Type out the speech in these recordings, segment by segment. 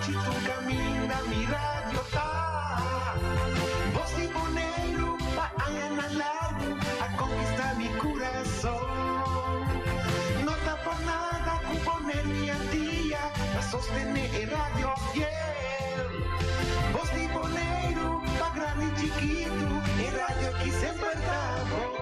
anochi tur kaminda mi radio ta. Bos di Boneiru pa añanan largu a konkistá mi kurason. No ta por nada ku Boneiru i Antia ta sostené e radio fiel. Bos di Boneiru pa grandi i chikitu, e radio ki semper ta bon.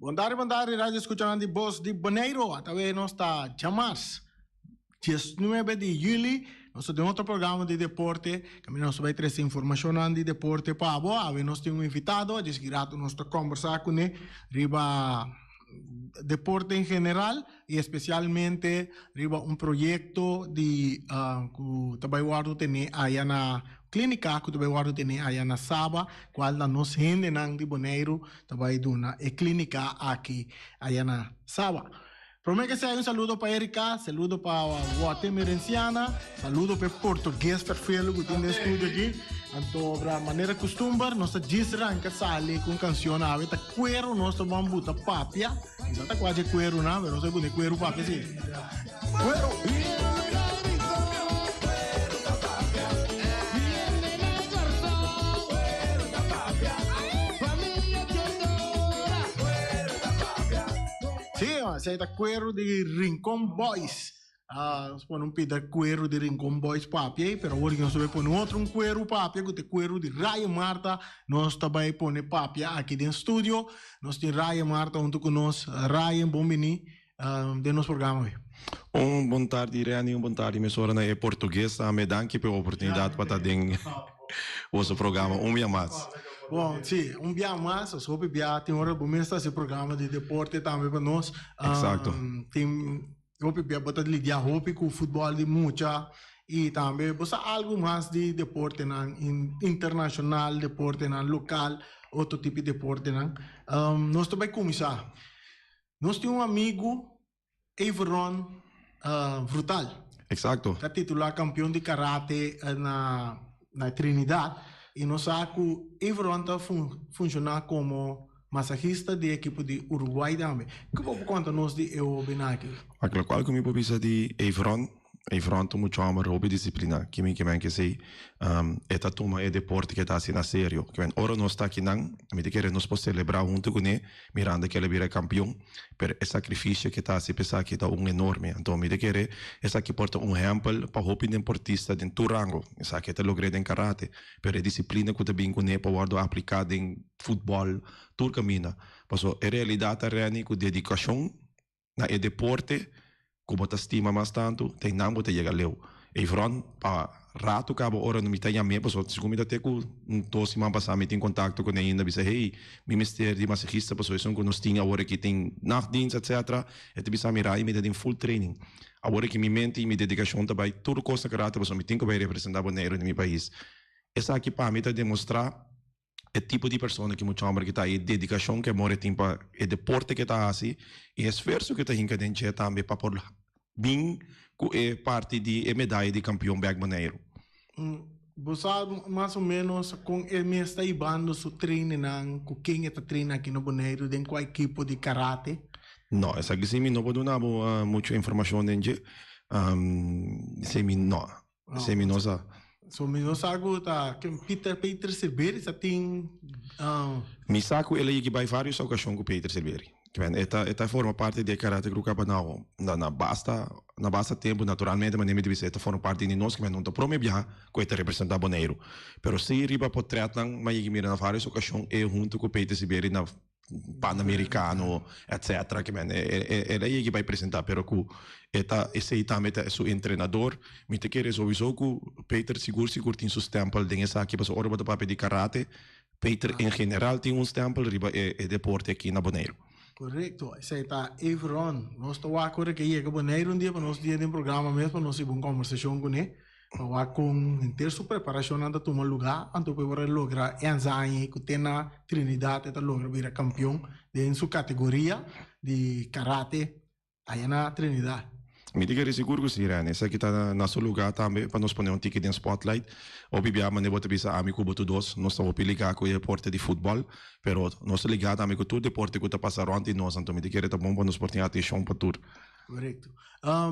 Bon tardi, bon tardi, radio escuchanan di Bos di Boneiro. Atawe nos ta djamars, 19 di juli. Nos ta den otro programa di deporte. Caminda nos ta bay trece informacionnan di deporte pa abo. Awe nos tin un invitado, djis ki rato nos ta combersa cune riba deporte en general y especialmente riba un proyecto di cu ta bay wordo tene aya na Klínika ku ta bai wòrdu tene aya na Saba, kual ta nos hendenan di Boneiru ta bai duna e klínika aki aya na Saba. Promé ke esei un saludo pa Erika, saludo pa Wote Merenciana, saludo pa e portugues ferfelu ku tin den studio aki. Anto bra manera kustumber nos ta djis ranka sali ku un kansion awe ta kueru nos ta ban buta papia. Mi sa ta kua dje kuerunan pero nos ta pone kueru papia si. Kueru! Sí, esei ta kueru di Rincon Boys. Ah, nos pone un pida kueru di Rincon Boys papia ei, pero awor nos ta bai pone otro un kueru papia ku ta e kueru di Ryan Marta. Nos ta bai pone papia aki den studio. Nos tin Ryan Marta huntu ku nos. Ryan, bon bini den nos programa awe. Un bon tardi Renny, un bon tardi mesora na e portugues tambe. Danki pa e oportunidat pa ta den boso programa un bia mas. Bon, si, un bia mas, nos hopi bia tin ora bo mes ta hasi programa di deporte tambe pa nos. Exacto. Tin hopi bia bo ta lidia hopi ku futbòl di mucha i tambe bo sa algu mas di deportenan internashonal, deportenan lokal, otro tipo di deportenan. Nos ta bai kuminsá. Nos tin un amigu, Everon Vrutaal. Exacto. Ta titulá kampion di karate na na Trinidad i nos sa ku Everon ta funshoná komo masahista di e ekipo di Uruguay tambe. Ke bo por konta nos di e hobennan aki? Wak, lokual ku mi por bisa di Everon, Everon ta un mucha hòmber hopi disipliná. Ki mi ke men kesei, e ta tuma e deporte ku e ta hasi na serio. Ke men ora nos ta akinan, mi ta kere nos por selebrá huntu kuné mirando ku el a bira kampion, pero e sakrifisio ku e ta hasi pa esaki ta un enorme. Anto mi ta kere esaki por ta un ehèmpel pa hopi deportista den tur rango. Esaki e ta logr'é den karate, pero e disiplina ku ta bin kuné por wòrdu apliká den futbòl tur kaminda. Pasobra e realidat ta rèni ku dedikashon na e deporte ku bo ta stima mas tantu, ta einan bo ta yega leu. Evron, pa ratu kaba ora mi ta yam'é, pasobra segun mi ta te ku un dos siman pasá mi tin kontakto kuné ainda, bisa, hey, mi mester di masahista pasobra esun ku nos tin awor aki tin nachtdienst etcetera. E ta bisa mi, Ray, mi ta den full training. Awor aki mi mente i mi dedikashon ta bai tur kos na karate pasobra mi tin ku bai representá Boneiru den mi pais. Esaki pa mi ta demostrá e tipo di persona ki mucha homber ki ta, e dedicacion ku e more tin pa e deporte ku e ta hasi i e esfuerso ku e ta hinka den dje tambe pa por bin ku e parti di e medaya di kampion bek Boneiru. Bo sa mas o menos kon e mes ta hibando su trainingnan, ku ken e ta traina aki na Boneiru, den kua ekipo di karate? No, esaki si mi no por duna bo mucho informacion den dje, si mi no. Esei mi no sa. So mi no sa ku ta ken Peter Peter Silveri sa tin. Mi sa ku el a yegi bai varios okashon ku Peter Silveri. Kimen e ta e ta forma parti di e Karate Crew kaba na na na basta na basta tempu naturalmente manera mi ta bisa e ta forma parti di nos kimen no ta prome biaha ku e ta representa Boneiru. Pero si riba potretnan mi a yegi mira na varios okashon e huntu ku Peter Silveri na Panamericano etcetera ke men el a yega bai presenta pero ku e ta esei tambe ta su entrenador mi ta kere sowiso ku Peter sigur sigur tin su stempel den esaki pasobra ora bo ta papia di karate Peter en general tin un stempel riba e deporte aki na Boneiru. Korekto, esei ta Everon. Nos ta wak ora ke yega Boneiru un dia pa nos dia den programa mes pa nos hiba un kombersashon kuné. Pa wak kon henter su preparashonnan ta tuma lugá, anto pa e por a logra e anzaña ku te na Trinidad e ta logra bira kampion den su kategoria di karate aya na Trinidad. Mi ta kere sigur ku si, Rene. Esaki ta na su lugá tambe pa nos pone un tiki den spotlight. Hopi bia manera bo ta bisa ami ku bo tur dos, nos ta hopi ligá ku e deporte di futbòl, pero nos ta ligá tambe ku tur deporte ku ta pasa rònt di nos, anto mi ta kere ta bon pa nos por tin atenshon pa tur. Korekto.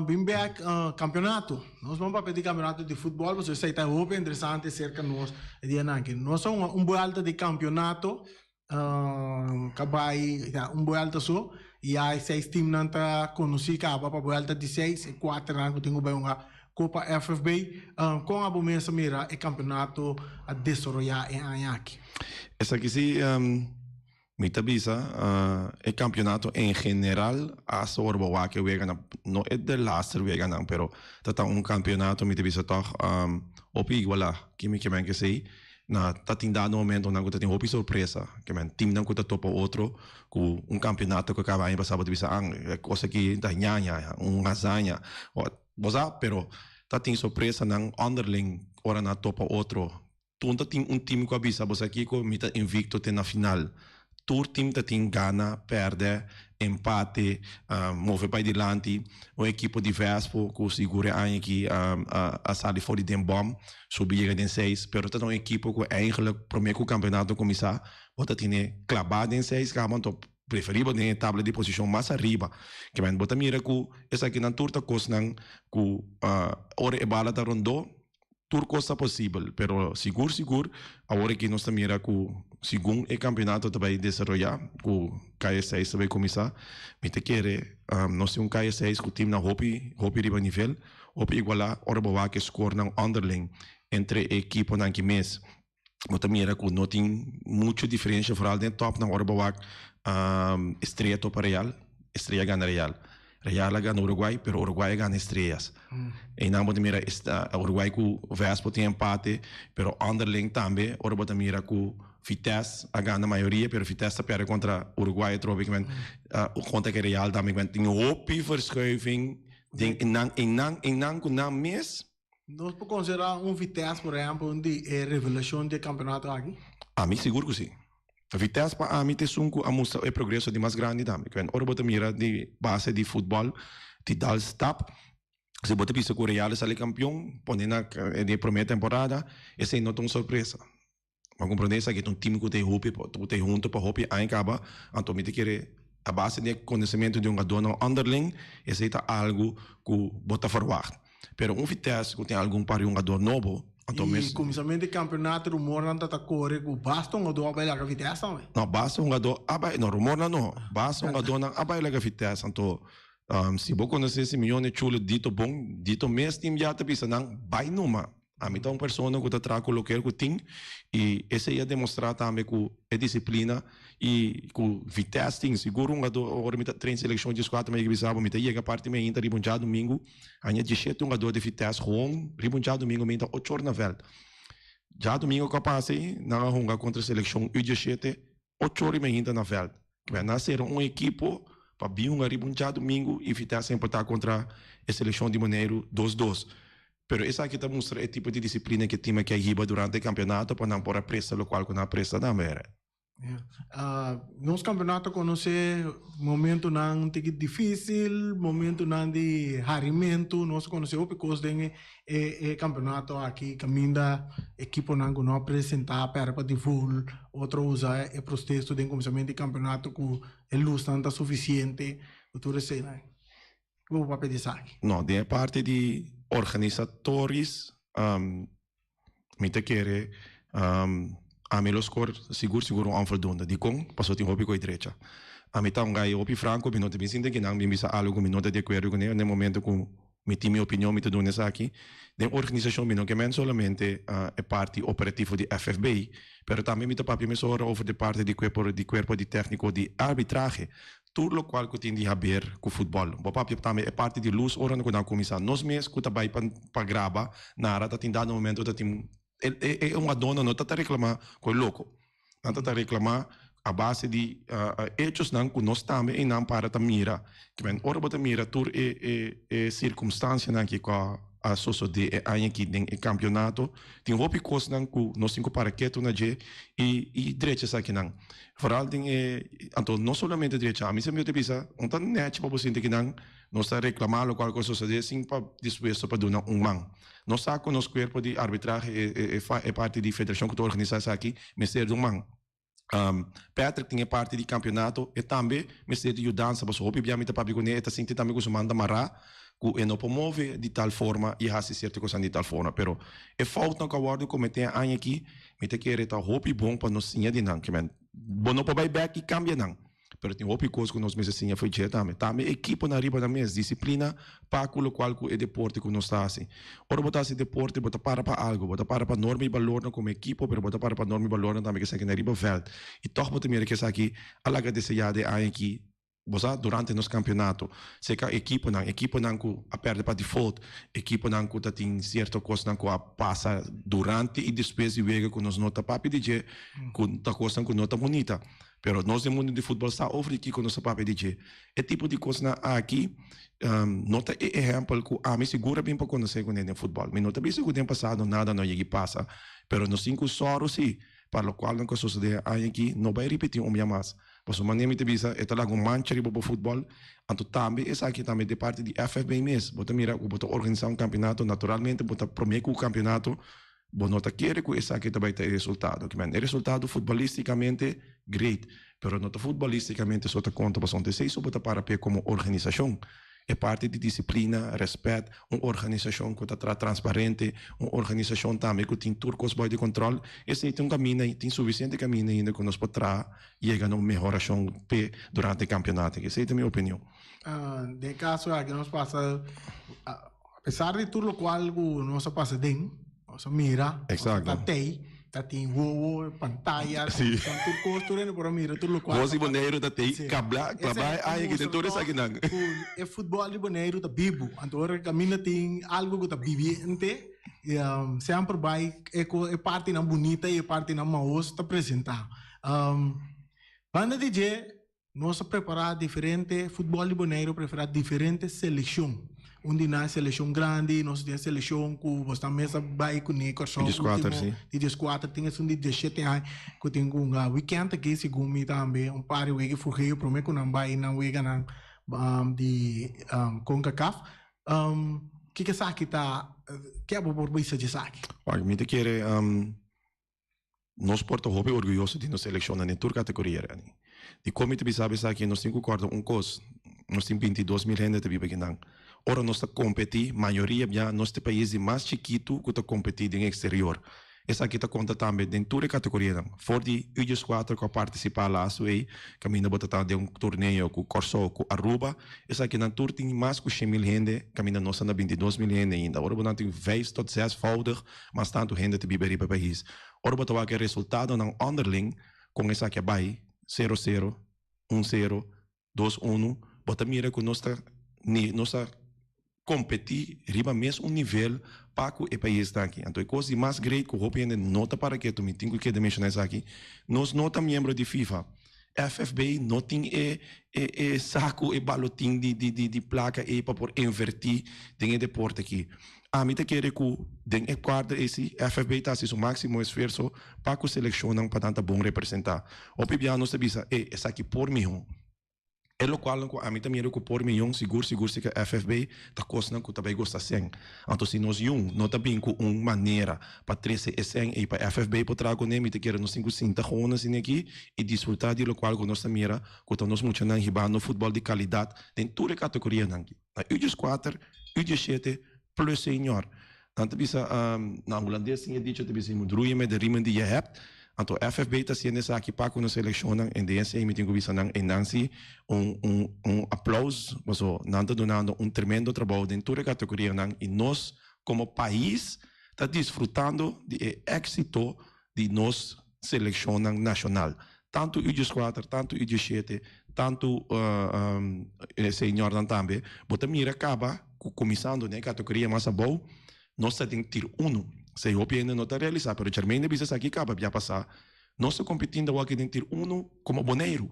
Bin bek kampionato. Nos ban papia di kampionato di futbòl pasobra esei ta hopi interesante serka nos e dianan aki. Nos a hunga un buelta di kampionato kabai ya un buelta so i ya e seis timnan ta konosí kaba pa buelta di seis e kuaternan ku tin ku bai hunga Kopa FFB. Kon abo mes a mira e kampionato a desaroyá e aña aki? Esaki si Mi ta bisa e kampionato en general hasta ora bo wak e weganan, no e de laster weganan, pero ta ta un kampionato mi ta bisa tòg hopi igualá. Ki mi ke men kesei na ta tin dado momentonan ku ta tin hopi sorpresa, ke men timnan ku ta topa otro ku un kampionato ku kaba aña pasá bo ta bisa an e kos aki ta ñaña, un hazaña, bo sa, pero ta tin sorpresanan onderling ora nan a topa otro. Tur ta tin un team ku a bisa bo sa kiko, mi ta invicto te na final. Tur team ta tin gana, pèrdè, empate, move bai dilanti. Un ekipo di Vespo ku sigur e aña aki a sali for di den bòm, subi yega den seis, pero ta un ekipo ku eigenlijk promé ku kampionato kuminsá bo ta tene klabá den seis kaba, anto preferibel den e tabla di posishon mas ariba. Kimen bo ta mira ku esakinan tur ta kosnan ku ora e bala ta rondó. Tur kos ta posibel, pero sigur sigur awor aki nos ta mira ku segun e kampionato ta bai desaroyá, ku Kaya seis ta bai kuminsá, mi ta kere nos tin un Kaya seis ku timnan hopi hopi riba nivel, hopi igualá ora bo wak e skornan onderling entre e ekiponan ki mes. Bo ta mira ku no tin muchu diferensha foral den e tòpnan ora bo wak Estrella topa Real, Estrella gana Real. Real a gana Uruguay, pero Uruguay a gana Estrellas. Einan bo ta mira Uruguay ku Vespo tin empate, pero onderling tambe ora bo ta mira ku Vitesse a gana mayoria, pero Vitesse ta perde kontra Uruguay atrobe kimen kontra ke Real tambe kimen tin hopi verschuiving den einan einan einan ku nan mes. Nos por konsiderá un Vitesse por ehèmpel un di e revelashon di e kampeonato aki? Ami sigur ku si. Vitesse pa ami ta esun ku a mustra e progreso di mas grandi tambe. Kwen ora bo ta mira di base di futbòl di dal stap, si bo ta bisa ku Real a sali kampion pone na di e promé temporada, esei no ta un sorpresa. Bo a komprondé esaki ta un tim ku ta hopi ku ta huntu pa hopi aña kaba, anto mi ta kere a base di e konosementu di hungadónan onderling, esei ta algu ku bo ta ferwagt. Pero un Vitesse ku tin algun par di hungadó nobo, anto I mes. kuminsamentu di kampionato rumornan ta ta kore ku basta hungadó a bai laga Vitesse tambe. No, basta hungadó a bai, no rumornan no, basta hungadónan a bai laga Vitesse, anto si bo konosé Simeone Chulo dito bon, dito mes tin ya ta bisa nan bai numa. Ami ta un persona ku ta traha ku loke ku tin i esei a demostrá tambe ku e disiplina i ku Vitesse tin. Sigur un hungadó ora mi ta train selekshon dieskuater mi a yega bisa bo mi ta yega parti mi ainda riba un djadumingu aña dieshete hungadó di Vitesse gewoon riba un djadumingu mi ta ocho or na vèlt. Djadumingu ku a pasa ei nan a hunga kontra selekshon U dieshete ocho or i mi ainda na vèlt. Nan a sera un ekipo pa bin hunga riba un djadumingu i Vitesse a empatá kontra e selekshon di Boneiru dos dos. Pero esaki ta mustra e tipo di disiplina ku e tim aki a hiba durante e kampeonato pa nan por a presta lokual ku nan a presta tambe. Nos kampeonato konosé momentunan un tiki difísil, momentunan di harimentu, nos konosé hopi kos den e kampeonato aki kaminda ekiponan ku no a presentá pèrdè pa default, otro usa e prostesto den kuminsamentu di kampeonato ku e lusnan ta sufisiente, ku tur eseinan. Bo por papia di esaki? No, den e parti di organisatoris mi ta kere ami lo score sigur sigur un onvoldoende. Dikon? Pasobra tin hopi ku e drecha. Ami ta un gai hopi franco, mi no ta bin sinti kinan bin bisa algu ku mi no ta di akuerdo kuné na e momento ku mi tin mi opinion mi ta duna esaki. Den organisashon mi no ke men solamente e parti operativo di FFB, pero tambe mi ta papia mesora over di parti di kuerpo di kuerpo di tèkniko di arbitrahe. Tur lokual ku tin di haber ku futbòl. Bo papia tambe e parti di lus ora ku nan kuminsá. Nos mes ku ta bai pa pa graba nara ta tin dado momento ta tin e e un adorno no ta ta reklamá ku e loko. Nan ta ta reklamá a base di echosnan ku nos tambe einan para ta mira. Kimen ora bo ta mira tur e e e sirkumstansianan ki ku a. a sosodé e aña aki den e kampionato. Tin hopi kosnan ku nos tin ku para ketu na dje i i drecha esakinan. Foral den e, anto no solamente drecha, ami semper ta bisa, un ta nèchi pa bo sinti kinan nos ta reklamá lokual ku a sosodé sin pa dispuesto pa duna un man. Nos sa ku nos kuerpo di arbitrahe e e parti di federashon ku ta organisá esaki mester di un man. Patrick tin e parti di kampionato, e tambe mester di yudansa pasobra hopi bia mi ta papia kuné e ta sinti tambe ku su man ta mará ku e no por move di tal forma i hasi sierto kosnan di tal forma. Pero e foutnan ku a wòrdu kometé e aña aki mi ta kere ta hopi bon pa nos siña di nan. Kimen bo no por bai bèk i kambia nan. Pero tin hopi kos ku nos mester siña for dje tambe. Tambe ekiponan riba nan mes, disiplina pa ku lokual ku e deporte ku nos ta hasi. Ora bo ta hasi deporte bo ta para pa algu, bo ta para pa norma i balornan komo ekipo, pero bo ta para pa norma i balornan tambe ku esaki na riba vèlt. I tòg bo ta mira ku esaki a laga deseá den aña aki, bo sa, durante nos kampionato. Seka ekiponan, ekiponan ku a pèrdè pa default, ekiponan ku ta tin sierto kosnan ku a pasa durante i despues di wega ku nos no ta papia di dje, ku ta kosnan ku no ta bunita. Pero nos den mundu di futbol sa over di kiko nos ta papia di dje. E tipo di kosnan aki no ta e ehèmpel ku ami sigur a bin pa konosé kuné den futbol. Mi no ta bisa ku den pasado nada no a yegi pasa, pero nos tin ku sòru si pa lokual nan ku a sosodé e aña aki no bai ripití un bia mas. Pasobra manera mi ta bisa e ta laga un mancha riba bo futbol. Anto tambe esaki tambe di parti di FFB mes. Bo ta mira ku bo ta organisá un kampionato, naturalmente bo ta promé ku kampionato. Bo no ta kere ku esaki ta bai ta e resultado. Ki men, e resultado futbolisticamente, great. Pero no ta futbolisticamente so ta konta pasobra esei so bo ta para p'e komo organisashon. E parti di disiplina, rèspèt, un organisashon ku ta traha transparente, un organisashon tambe ku tin tur kos bou di kòntròl, esei ta un kaminda, tin sufisiente kaminda ainda ku nos por traha yega na un mehorashon p'e durante e kampionato. Esei ta mi opinion. Den e kaso aki nos pasa. A pesar di tur locual cu nos a pasa den, nos a mira, nos a ta tey, ta tin wowo, pantaya, televisión, tur cos, tur hende por a mira tur locual. Nos di Boneiru ta tey cabla, claba e aña aki den tur esakinan. Cu e futbol di Boneiru ta bibu, anto ora caminda tin algo cu ta bibiente, semper bay e partinan bunita y e partinan mahos ta presenta. Banda di dje. Nos a prepará diferente, futbòl di Boneiru a prepará diferente selekshon. Un di nan e selekshon grandi, nos tin e selekshon ku bo ta mes a bai kuné Kòrsou último di dieskuater, tin esun di diesshete aña ku tin ku hunga wikènt aki segun mi tambe un par di wega fugeo promé ku nan bai nan weganan di Concacaf. Kiko esaki ta, ke abo por bisa di esaki? Wak, mi ta kere Nos por ta hopi orguyoso di nos selekshonnan den tur kategoria, Reni. Dikon mi ta bisa bo esaki? Nos tin ku kòrda un kos, nos tin bintidos mil hende ta biba akinan. Ora nos ta kompetí, mayoria bia nos ta e pais di mas chikitu ku ta kompetí den eksterior. Esaki ta konta tambe den tur e kategorianan. For di U dieskuater ku a partisipá lastu ei, kaminda bo ta ta den un torneo ku Kòrsou, ku Aruba, esakinan tur tin mas ku shen mil hende, kaminda nos ta na bintidos mil hende ainda. Ora bo nan tin vijf tot zesvoudig Mas tantu hende ta biba riba e pais. Ora bo ta wak e resultadonan onderling kon esaki a bai, sero sero, un sero, dos unu, bo ta mira ku nos ta nos ta kompetí riba mes un nivel pa ku e paisnan aki. Anto e kos di mas great ku hopi hende no ta para ketu, mi tin ku keda menshoná esaki, nos no ta miembro di FIFA. FFB no tin e e e saku, e balotin di di di di plaka ei pa por invertí den e deporte aki. Ami ta kere ku den e kuadro ei si FFB ta hasi su máksimo esfuerso pa ku selekshonnan pa nan ta bon representá. Hopi bia nos ta bisa, e esaki por mihó. E lokualnan ku ami ta mira ku por miyon sigur sigur si ke FFB ta kosnan ku ta bai gosta sèn. Anto si nos yun no ta bin ku un manera pa trese e sèn ei pa FFB por traha kuné mi ta kere nos tin ku sinta gewoon asina aki i disfrutá di lokual ku nos ta mira ku ta nos muchanan hibando futbòl di kalidat den tur e kategorianan aki. Na U dieskuater, U diesshete plus senior. Nan ta bisa, na hulandes tin e dicho ta bisa, je moet roeien met de riemen die je hebt. Anto FFB ta haciendo esaki pa cu nos seleccionnan en DNC mi tin cu bisa nan en nan si un un un aplaus paso nan ta dunando un tremendo trabou den tur e categorianan y nos como pais ta disfrutando di e exito di nos seleccionnan nacional. Tanto U dieskuater, tanto U diesshete, tanto e seniornan tambe. Bo ta mira caba cu cuminsando den e categoria mas abou, nos ta den tier uno. Esey hopi hende no ta realisa, pero Jermaine a bisa esaki caba bia pasa. Nos ta competindo awor aki den tier uno como Boneiru.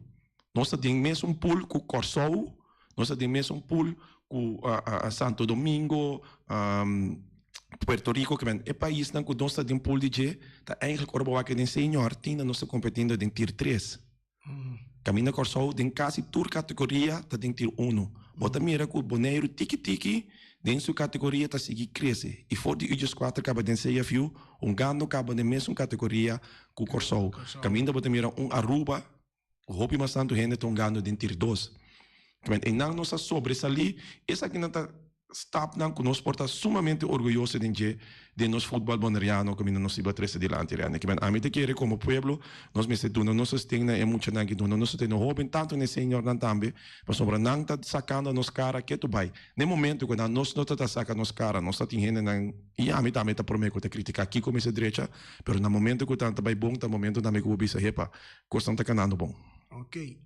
Nos ta den mesun pool cu Corsou, nos ta den mesun pool. ku Santo Domingo, Puerto Rico, ke men e paisnan ku nos ta den pool di dje ta eigenlijk ora bo wak den senior tin nos ta kompetiendo den tier tres. Kaminda Kòrsou den kasi tur kategoria ta den tier uno. Bo ta mira ku Boneiru tiki tiki den su kategoria ta sigui krese i for di Ujes kuater kaba den CFU hungando kaba den mesun kategoria ku Kòrsou. Kaminda bo ta mira un Aruba Hopi mas tantu hende ta hungando den tir dos. Kibèn einan nos a sobresalí, esakinan ta stapnan ku nos por ta sumamente orguyoso den dje den nos futbòl boneriano kaminda nos riba trese dilanti rende. Kibèn ami ta kere komo pueblo nos mester duna nos sosten na e muchanan aki, duna nos sosten na hóben tantu na e señornan tambe, pasobra nan ta sakando nos kara ketu bai. Na e momento ku nan nos no ta ta saka nos kara, nos ta tin hendenan, i ami tambe ta promé ku ta kritiká kiko mester drecha, pero na momento ku nan ta bai bon ta momento tambe ku bo bisa, hepa, Kosnan ta kanando bon. Ok.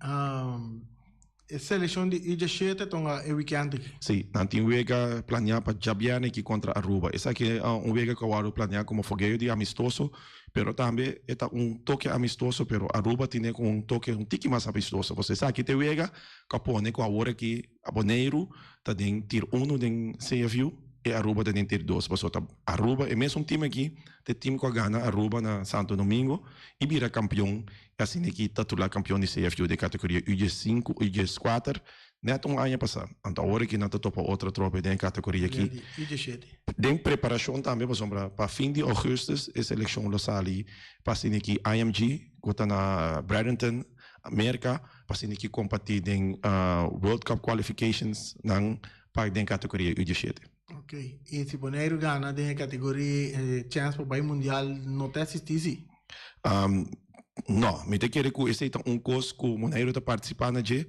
E selekshon di U diesshete tonga e wikènt aki. Sí, nan tin wega planeá pa djabièrnè aki kontra Aruba. Esaki ta un wega ku a wòrdu planeá komo fogeo di amistoso, pero tambe e ta un toke amistoso, pero Aruba tine ku un toke un tiki mas amistoso. Pasobra esaki ta e wega ku a pone ku awor aki Boneiru ta den tier uno den CFU e Aruba ta den tier dos. Pasobra ta Aruba, e mesun team aki ta e team ku a gana Aruba na Santo Domingo i bira kampion i asina aki ta tula kampion di CFU den kategoria U diesinku, U dieskuater nèt un aña pasá. Anto awor aki nan ta topa otro atrobe den e kategoria aki. Den preparashon tambe pasobra pa fin di ougùstùs e selekshon lo sali pa asina aki IMG ku ta na Bradenton, Merka, pa asina ki kompatí den World Cup Qualifications nan pa den kategoria U diesshete. Ok, i si Boneiru gana den e kategoria e chèns pa bai mundial no ta eksistí si? No, mi ta kere ku esei ta un kos ku Boneiru ta partisipá na dje.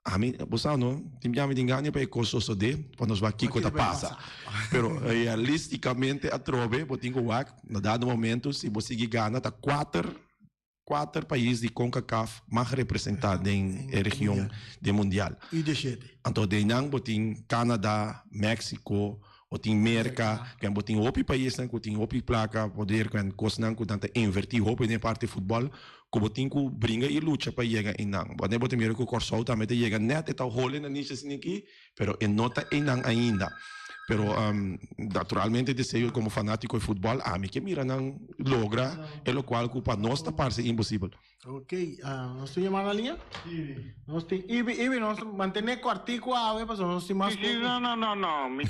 Ami, bo sa no, tin bia mi tin gana pa e kos sosodé pa nos wak kiko ta pasa. Pero realistikamente atrobe bo tin ku wak na dado momento si bo sigui gana ta kuater Kuater pais di Concacaf mag representá den e region den mundial. Anto den nan bo tin Canada, Mexico, bo tin Merka, ken bo tin hopi paisnan ku tin hopi plaka, poder, ken kosnan ku nan ta invertí hopi den e parti futbòl, ku bo tin ku bringa i lucha pa yega einan. Wanneer bo ta mira ku Kòrsou tambe ta yega nèt e ta hole na niche asina aki, Pero e no ta einan ainda. Pero naturalmente deseo como fanatico di futbol ami ke mira nan logra e locual cu pa nos ta parce imposibel. Ok, nos tin yamada na liña? Nos tin Ibi, Ibi nos mantene cortico awe pasobra nos tin mas Sí, sí, no, no, no, no. Mi,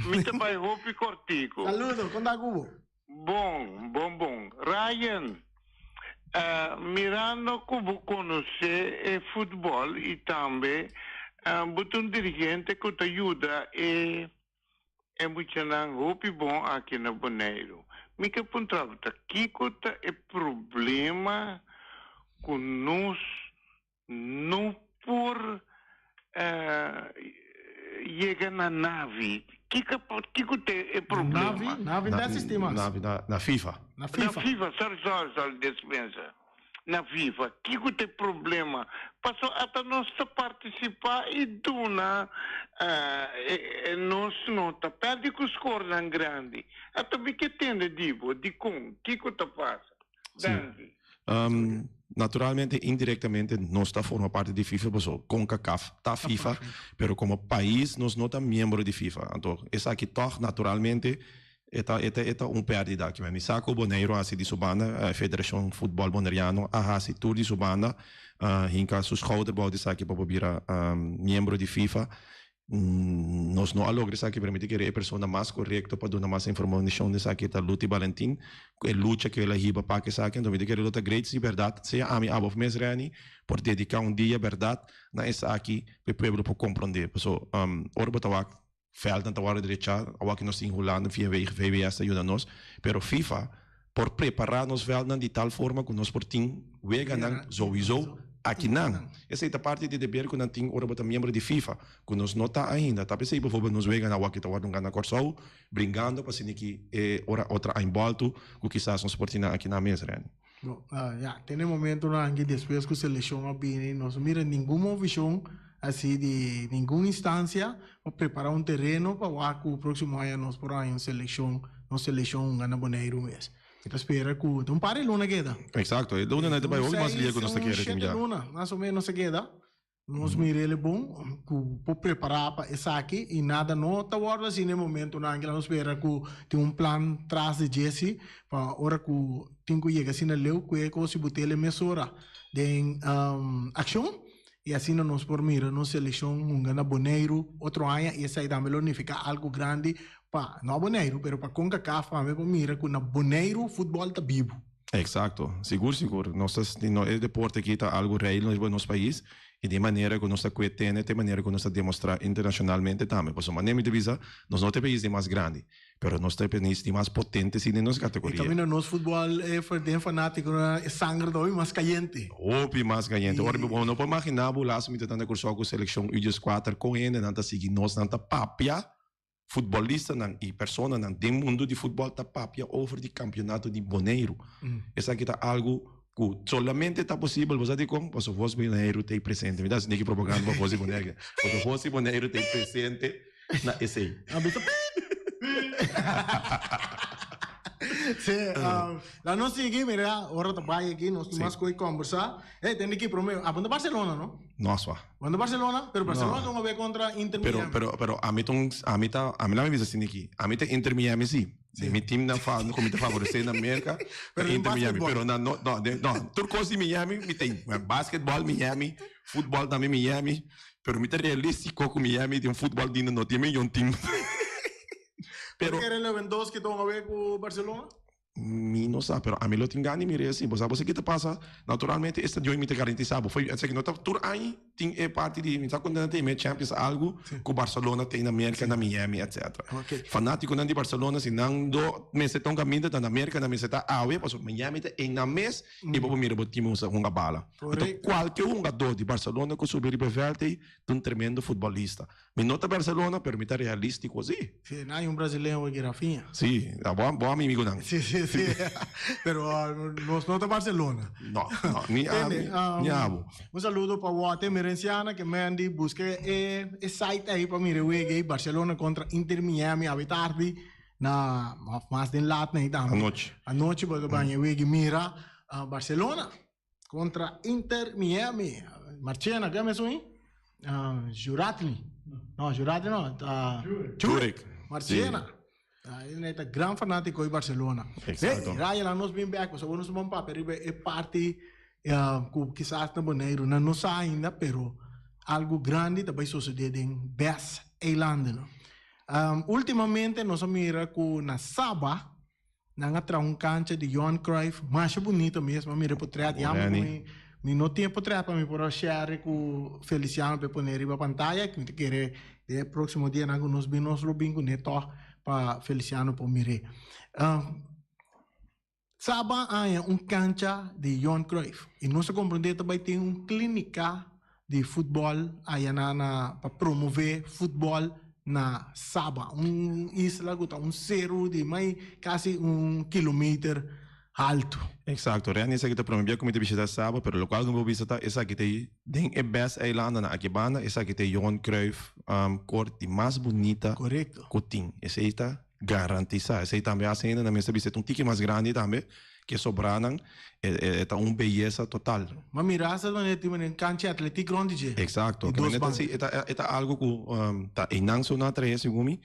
mi ta bai hopi cortico. Saludo, con ta cu bo? Bon, bon, bon. Ryan, mirando cu bo conoce e futbol y tambe bo ta un dirigente cu ta yuda e e muchanan hopi bon aki na Boneiru. Mi ke puntra bo ta kico ta e problema cu nos No por yega na Navi. Kiko kiko ta e problema? Navi? Navi no ta existi mas. Navi na FIFA. Na FIFA. Na FIFA, sorry, sorry, sorry, despensa. Na FIFA. Kiko ta e problema? Paso ata nos ta participa y duna nos no ta perdi cu scorenan grandi. Ata mi ke tende di bo, dicon? Kiko ta pasa? Danki. Naturalmente indirectamente nos ta forma parti di FIFA paso Concacaf ta FIFA pero como pais nos no ta miembro di FIFA anto esaki tog naturalmente e ta e ta e ta un perdida aki mi sa cu Boneiru a haci di su banda Federacion Futbol Boneriano a haci tur di su banda hinca su schouder bao di esaki pa por bira miembro di FIFA. Nos no a logra esaki, pero mi ta kere e persona mas korekto pa duna mas informashon di esaki ta Luti Balentin, ku e lucha ku el a hiba pa ku esaki. Anto mi ta kere lo ta great si bèrdat sea ami, abo òf mes Renny por dediká un dia bèrdat na esaki pa e pueblo por komprondé. Paso ora bo ta wak vèldnan ta wòrdu drechá, awor ku nos tin Hulanda via VWS ta yuda nos, pero FIFA por prepará nos vèldnan di tal forma ku nos por tin weganan souiso akinan. Esei ta parti di deber ku nan tin ora bo ta miembro di FIFA, ku nos no ta ainda. Ta p'esei boforbel nos weganan awor ki ta wòrdu gana Kòrsou, bringando pa asina ki e ora otra ain bòltu ku kisas nos por tin nan akinan mes, Renny. Bo, ya, te na e momentonan aki despues ku selekshon a bini nos no mira ningun movishon asi di ningun instansia pa prepara un tereno pa wak ku proksimo aña nos por haña un selekshon, nos selekshon hunga na Boneiru mes. Mi ta spera ku ta un par di luna keda. Eksakto, e lunanan ta bai hopi mas lia ku nos ta kere tin ya. Un seis, un shete luna mas o menos a keda. Nos mir'el bon ku por prepará pa esaki i nada no ta wòrdu hasi na e momentunan kila. Nos spera ku tin un plan tras di dje si pa ora ku tin ku yega asina leu ku e kos i bot'el mesora den akshon i asina nos por mira nos selekshon hunga na Boneiru otro aña i esei tambe lo nifiká algu grandi pa no Boneiru pero pa Concacaf tambe por mira ku na Boneiru futbòl ta bibu. Exacto, sigur sigur. Nos ta sinti no e deporte aki ta algo real riba nos pais y di e manera cu nos ta cue tene ta e manera cu nos ta demostra internacionalmente tambe. Pasobra manera mi ta bisa, nos no ta e pais di mas grandi, pero nos ta e pais di mas potente si den nos Y categoria. caminda nos futbol e den fanaticonan e sanger ta hopi mas cayente. Hopi mas cayente. Ora Y bo no por imagina bo laatst mi ta tanda Curaçao cu seleccion U dieskuater con hendenan ta sigui nos, nan ta papia. Futbolistanan i personanan den mundu di futbòl ta papia over di kampionato di Boneiru. Esaki ta algu ku solamente ta posibel, bo sa dikon? Pasobra Vos Boneiru ta ei presente. Mi ta hasi neki propaganda pa Vos di Boneiru. Pasobra Vos di Boneiru ta ei presente na esei. A bisa piip! Sí, laat nos sigui, mira, ora ta bai aki, nos tin mas ku e kombersá. Ey, tende ki prome, abo ta Barcelona, no? No, swa. Bo ta Barcelona, pero Barcelona ta un awe kontra Inter Pero, Miami. pero, pero ami ta un, ami ta, ami la mi bisa asina aki, ami ta Inter Miami si. Si. Mi team na fa, ku mi ta favoresé na Merka, ta Pero den Inter Miami. basketball. Pero na no, no, den, no, tur kos di Miami mi ta in. Basketball Miami, futbòl tambe Miami, pero mi ta realístiko ku Miami den futbòl dina no tin miyon team. Pero. Bo ta kere Lewandowski ta un awe ku Barcelona? Mi no sa, pero ami lo tin gana di mira esei. Bo sa bo sa ki ta pasa? Naturalmente e stadion mi ta garantisa bo. Foi esaki no ta tur aña tin e parti di mi ta contenta tin e Champions algu cu Barcelona tin na Merca, na Miami etc. Fanaticonan di Barcelona si nan do mester ta un caminda ta na Merca nan mester ta awe pasobra Miami ta einan mes y bo por mira bo team hunga bala. Anto cualke hungador di Barcelona cu subi riba e veld ei ta un tremendo futbolista. Mi no ta Barcelona, pero mi ta realistico si. Si, nan hay un brasileño aki, Rafinha. Si, ta bon, bon amigunan. Si, si, si. Pero nos no ta Barcelona. No, no, ni ami, ni abo. Un saludo pa Wote Merenciana ke Mandy buska e e site ei pa mira e wega ei, Barcelona kontra Inter Miami awe tardi na of mas den lat nei tambe. Anochi. Anochi bo ta baña e wega i mira Barcelona. Contra Inter Miami. Marchena, ke mes un? Juratli. No, Juratli no. Ta Jurek. Marchena. Sí. Ta gran fanatico di Barcelona. Exacto. Hey, Ryan, laat nos bin back. Pasobra nos bon papia riba e parti ku kisas na Boneiru nan no sa ainda, pero algo grandi ta bai sucede den bes eilanden. Ultimamente nos a mira ku na Saba Nan a traha un cancha di Johan Cruyff masha bunito mes, mi a mira e potret, jammer cu mi mi no tin e potret pa mi por a share cu Feliciano pa e pone riba pantaya, mi ta kere den e proximo dianan cu nos bin nos lo bin cune tog pa Feliciano por mir'e. Saba a haña un cancha di Johan Cruyff y nos a comprende ta bay tin un clinica di futbol aya na na pa promove futbol na Saba, un isla ku ta un seru di mai kasi un kilometer haltu. Exacto, Renny esaki ta prome bia ku mi ta bishita Saba, pero lokual ku mi por bisa ta esaki ta den e best eilandanan aki banda, esaki ta e Johan Cruyff court di mas bunita Korekto. ku tin, esei ta garantisa, esei tambe hasi hende nan mester bisa e ta un tiki mas grandi tambe ke sobranan e ta un beyesa total. Ma mira hasta donde tin un cancha atletiek rond di dje. Exacto. Di dos banda. Si, e ta algo cu ta eynan so nan a trae segun mi,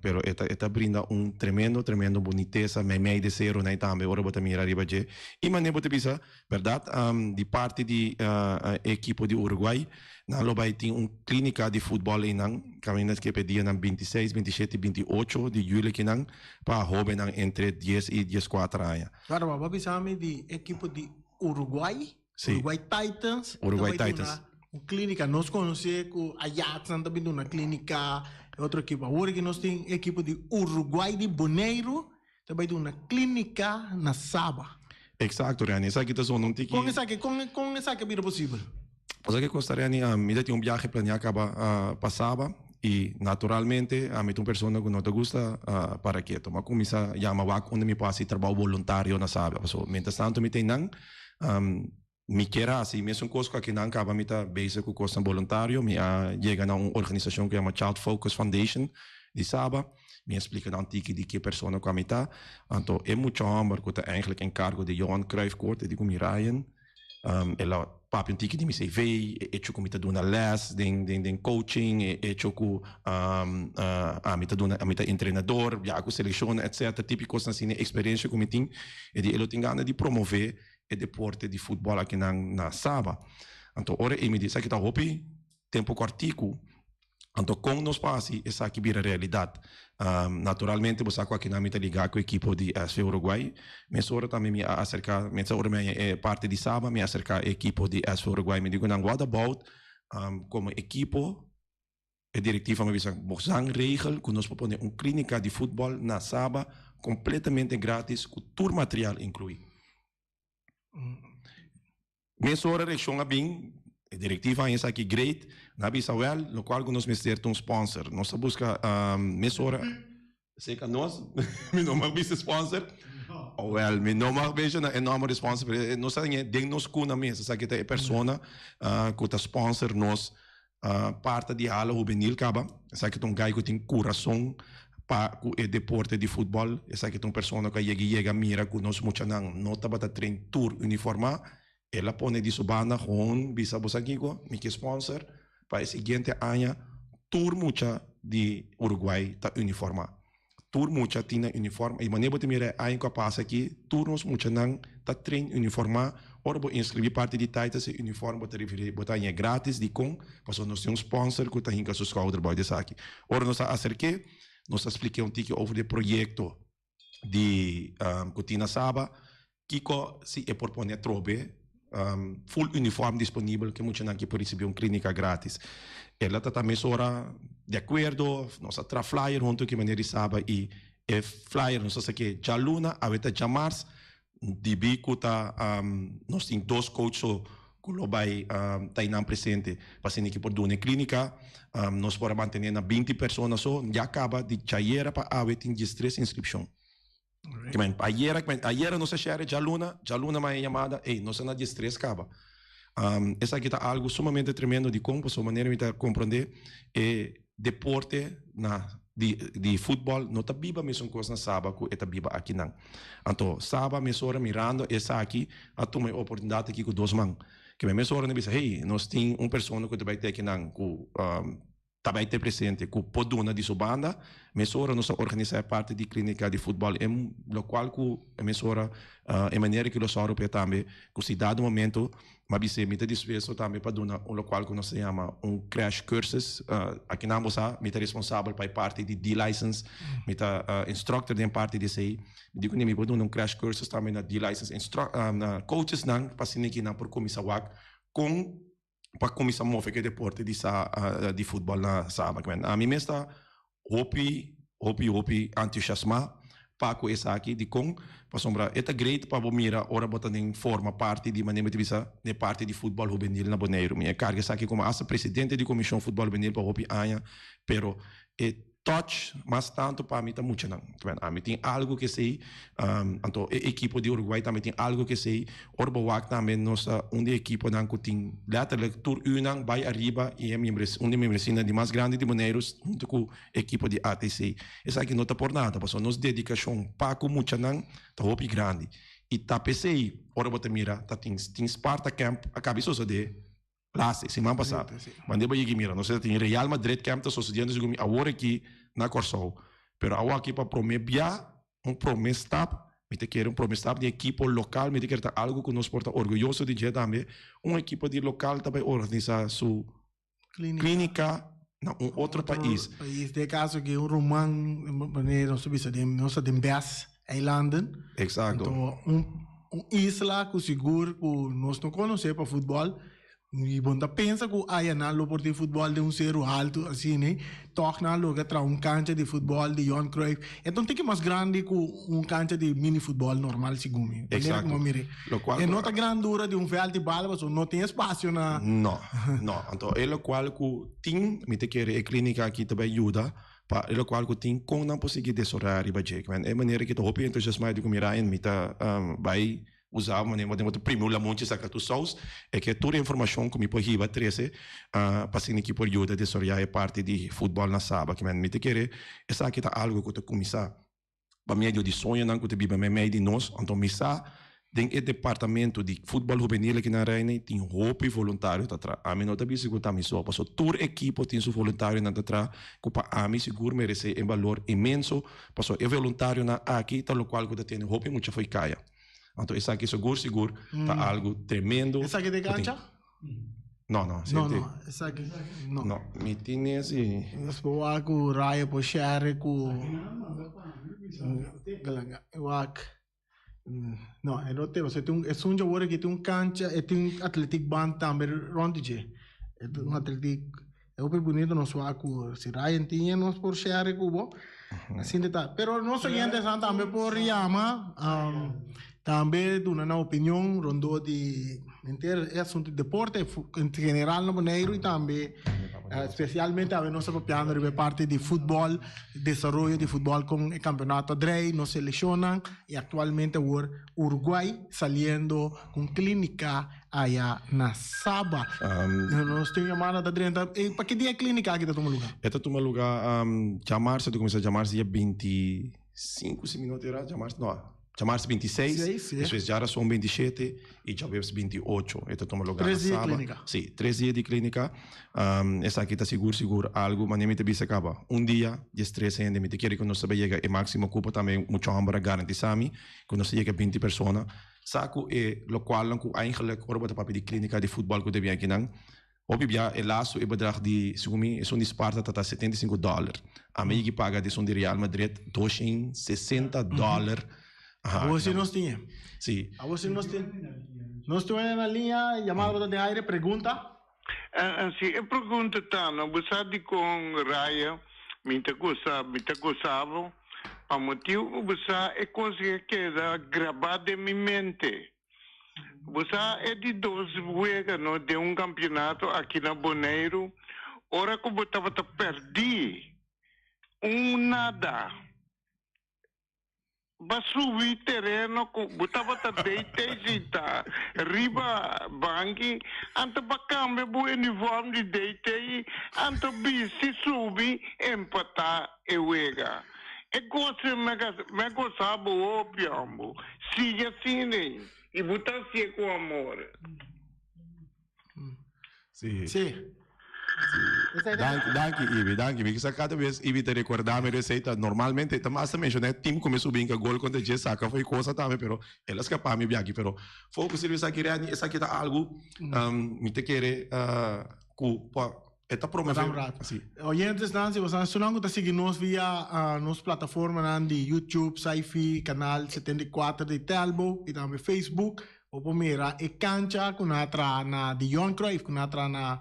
pero e ta e ta brinda un tremendo tremendo bunitesa meimei de seronan tambe ora bo ta mira riba dje. Y manera bo ta bisa, berdad di parti di e ekipo di Uruguay nan lo bay tin un clinica di futbol eynan caminda esaki pa e dianan 26, 27 y 28 di juli akinan. Pa hóbennan entre dies i dieskuater aña. Claro, bo a bisa mi di ekipo di Uruguay, Sí. Uruguay Titans. Uruguay ta bai Titans. duna un klínika. Nos konosé ku Ajax nan ta bin duna klínika, e otro ekipo. Awor aki nos tin ekipo di Uruguay di Boneiru ta bai duna klínika na Saba. Eksakto, Reni. Esaki ta zona un tiki. Kon esaki, kon, kon esaki a bira posibel? Bo sa ke kosta Reni, mi ta tin un biahe planeá kaba pa Saba i naturalmente ami ta un persona ku no ta gusta para ketu. Mi a kuminsá yama wak unda mi por hasi trabou boluntario na Saba. Pasobra mientras tanto mi ta einan, mi kier hasi mesun kos ku akinan kaba mi ta bezig ku kosnan boluntario. Mi a yega na un organisashon ku yama Child Focus Foundation di Saba. Mi a splika nan tiki di ke persona ku ami ta. Anto e mucha hòmber ku ta eigentlik enkargo di Johan Cruyff Court, e di ku mi Ryan, el a. papia un tiki di mi CV, e hecho ku mi ta duna les den den den coaching, e hecho ku ami ta duna ami ta entrenador, biaha ku selekshon etcetera, tipo kosnan asina, e eksperensia ku mi tin, e di e lo tin gana di promove e deporte di futbòl akinan na Saba. Anto ora ei mi di esaki ta hopi tempu kòrtiku. Anto kon nos por hasi esaki bira realidat? Naturalmente bo sa ku akinan mi ta ligá ku ekipo di SV Uruguay. Mesora tambe mi a aserká, mester ora mi a haña e parti di Saba, mi a aserká e ekipo di SV Uruguay. Mi di ku nan, what about komo ekipo, e direktiva mi a bisa, bo san regel ku nos por pone un klínika di futbòl na Saba kompletamente gratis ku tur material inkluí. Mesora reakshon a bin, e direktiva haña esaki great, nan a bisa wèl, lokual ku nos mester ta un sponsor. Nos a buska mesora serka nos, mi no mag bisa sponsor, wèl mi no mag menshona e nòmber di sponsor, pero nos a haña den nos kuna mes, esaki ta e persona ku ta sponsor nos Parta di hala hubenil kaba. Esaki ta un gai ku tin kurason pa ku e deporte di futbòl. Esaki ta un persona ku a yega i yega mira ku nos muchanan no tabata train tur uniformá. El a pone di su banda gewoon bisa bo sa kiko, mi ke sponsor pa e siguiente aña tur mucha di Uruguay ta uniformá. Tur mucha tin nan uniform y manera bo ta mira e aña cu a pasa aki tur nos muchanan ta train uniforma. Ora bo inscribi parti di Titus e uniform bo ta rifiri bo ta haña gratis. Dicon? Pasobra nos tin un sponsor cu ta hinca su schouder bao di esaki. Ora nos a acerke nos a splique un tiki over di e proyecto di cu tin na Saba. Kiko si e por pone atrobe full uniform disponibel ku e muchanan ki por risibi un klinika gratis? El a ta ta mesora di akuerdo, nos a traha flyer huntu ku e meneer di Saba i e flyer nos a sake djaluna, awe ta djamars, dibí ku ta nos tin dos coach so ku lo bai ta einan presente pa asina ki por duna e klinika. Nos por a mantene na 20 persona so, ya kaba di djayera pa awe tin 13 inskripshon. Kimen, ayera, kimen, ayera nos a share djaluna, djaluna maya yamada, ey, nos a na 13 kaba. Esaki ta algo sumamente tremendo dikon, pasobra manera mi ta komprondé e deporte na di di futbòl no ta biba mesun kos na Saba ku e ta biba akinan. Anto Saba mesora mirando esaki a tuma e oportunidat aki ku dos man. Kimen mesora nan bisa, hey, nos tin un persona ku ta bai te akinan ku ta bai te presente ku por duna di su banda. Mesora nos a organisá e parti di klínika di futbòl en lokual ku e mesora e manera ku lo sòru p'e tambe ku si dado momento m'a bis'é mi ta dispuesto tambe pa duna un lokual ku nos ta yama un crash cursus. Akinan bo sa mi ta responsabel pa e parti di D-license, mi ta instructor den parti di esei. Mi di kuné mi por duna un crash cursus tambe na D-license na coachesnan pa asina ki nan por kuminsá wak kon pa cuminsa move cu e deporte di sa di futbol na Saba. Ami mes ta hopi hopi hopi entusiasma pa cu esaki. Dicon? Pasobra e ta great pa bo mira ora bo ta den forma parti di manera mi ta bisa den parti di futbol hubenil na Boneiru. Mi a carga esaki como hasta presidente di comision futbol hubenil pa hopi aña pero e touch mas tanto pa mi ta muchanan. Ami tin algo ke esey, anto e ekipo di Uruguay tambe tin algo ke esey. Ora bo wak tambe nos ta un di e ekiponan ku tin letterlijk tur unan bai ariba i e miembres un di e miembresina di mas grandi di Boneiru hunto ku e ekipo di ATC. Esaki no ta por nada pasobra nos dedikashon pa ku muchanan ta hopi grandi. I ta p'esey ora bo ta mira ta tin tin Sparta Camp a kabi sosode. Laatste, siman pasá. Mandé bo yegi mira, nos ta tin Real Madrid camp ta sosediendo segun mi awor aki na Kòrsou. Pero awor aki pa promé bia, un promé stap, mi ta kere un promé stap di ekipo lokal, mi ta kere ta algu ku nos por ta orguyoso di dje tambe, un ekipo di lokal ta bai organisá su klínika na un otro pais. Pais, den e kaso aki un ruman, manera nos ta bisa den, nos ta den bes eilanden. Exacto. Anto un un isla ku sigur ku nos no konosé pa futbòl i bo no ta pensa ku aya nan lo por tin futbòl den un seru haltu asina, tòg nan a logra traha un kancha di futbòl di Johan Cruijff. E ta un tiki mas grandi ku un kancha di mini futbòl normal segun mi. Manera ku mi a mir'é. E no ta grandura di un vèlt di bal pasobra no tin espasio na. No, no. Anto e lokual ku tin, mi ta kere e klínika aki ta bai yuda Pa e lokual ku tin kon nan por sigui desorá riba dje. Kimen e manera ki ta hopi entusiasmá di ku mi Ryan mi ta bai usa manera bo ta primi un lamunchi saka tur sous e ke tur informashon ku mi por hiba trese pa asina ki por yuda desaroyá e parti di futbòl na Saba. Kimen mi ta kere esaki ta algu ku ta kuminsá pa medio di soñonan ku ta biba meimei di nos. Anto mi sa. Den e departamento di futbol hubenil aki na Reine tin hopi voluntario ta traha. Ami no ta bisa ku ta mi so, paso tur ekipo tin su voluntarionan ta traha ku pa ami sigur merese e balor inmenso, paso e voluntarionan aki ta lokual ku ta tene hopi mucha fo'i kaya. Anto esaki sigur sigur ta algu tremendo. Esaki ta e kancha? No, no, No, no, esaki no. No, mi tin esi. Nos por wak ku Raya por share ku wak. No, e no te, pasobra tin un, esun dje aki tin un kancha, e tin un atletiek band tambe rond di dje. E ta un atletiek, e hopi bunito nos wak ku si Ryan tin e nos por share ku bo. Asina ta. Pero nos oyentenan tambe por yama, tambe duna nan opinion rondó di henter e asuntu di deporte en general na Boneiru y tambe especialmente awe nos ta papiando riba e parti di futbol, desaroyo di futbol con e campeonato a drei, nos seleccionnan y actualmente awor Uruguay saliendo cu clinica aya na Saba. Nos tin un yamada ta drenta. Pa ki dia e clinica aki ta tuma luga? E ta tuma luga djamarsa, ta cuminsa djamarsa dia 25 si mi no ta era, djamarsa no. Djamarsa 26, despues djarason 27 y djaweps 28. E ta tuma lugar na Saba. Si, tres dia di clinica. Esaki ta sigur sigur algo, manera mi ta bisa caba, un dia diestres hende, mi ta kere cu nos ta bay yega e maximo cupo tambe, mucho homber a garantisa mi cu nos ta yega binti persona. Sa cu e locualnan cu eigenlijk ora bo ta papia di clinica di futbol cu ta bin akinan, Hopi bia e lastu e bedrag di, segun mi, esun di Sparta ta ta 75 dollar. Ami yigi paga di esun di Real Madrid 260 dollar. Aha, Awor si nos tin e. Si. Awor si nos tin. Nos tin na liña, yamada bo ta den aire, pregunta. Si, e pregunta ta, no bo sa dikon Raya mi ta gusta, mi ta gusta bo? Pa motibu ku bo sa e kos a keda grabá den mi mente. Bo sa e di dos wega no den un kampionato aki na Boneiru ora ku bo tabata pèrdí un nada ba subi tereno ku bo tabata deitei sintá riba banki anto ba kambia bo uniform di deitei anto bisti subi empatá e wega. E goso mi a gosa bo hopi hombo. Sigui asina ei y bo ta hacié cu amor. Sí. Sí. Danki, danki Ibi, danki. Mi kisa kada bes Ibi ta recorda mi receita. Normalmente ta mas ta menciona e team cu mi subi inca gol contra dje saca fo'i cosa tambe, pero el a scapa mi biaki. Pero focus riba esaki Renny, esaki ta algo mi ta kere cu pa E ta promové. Adam Raad. Si. Oyentesnan, si boso esnan ku ta sigui nos via nos plataformanan di YouTube, Saifi, Kanal 74 di Telbo i tambe Facebook, bo por mira e kancha ku nan a traha na di Johan Cruyff ku nan a traha na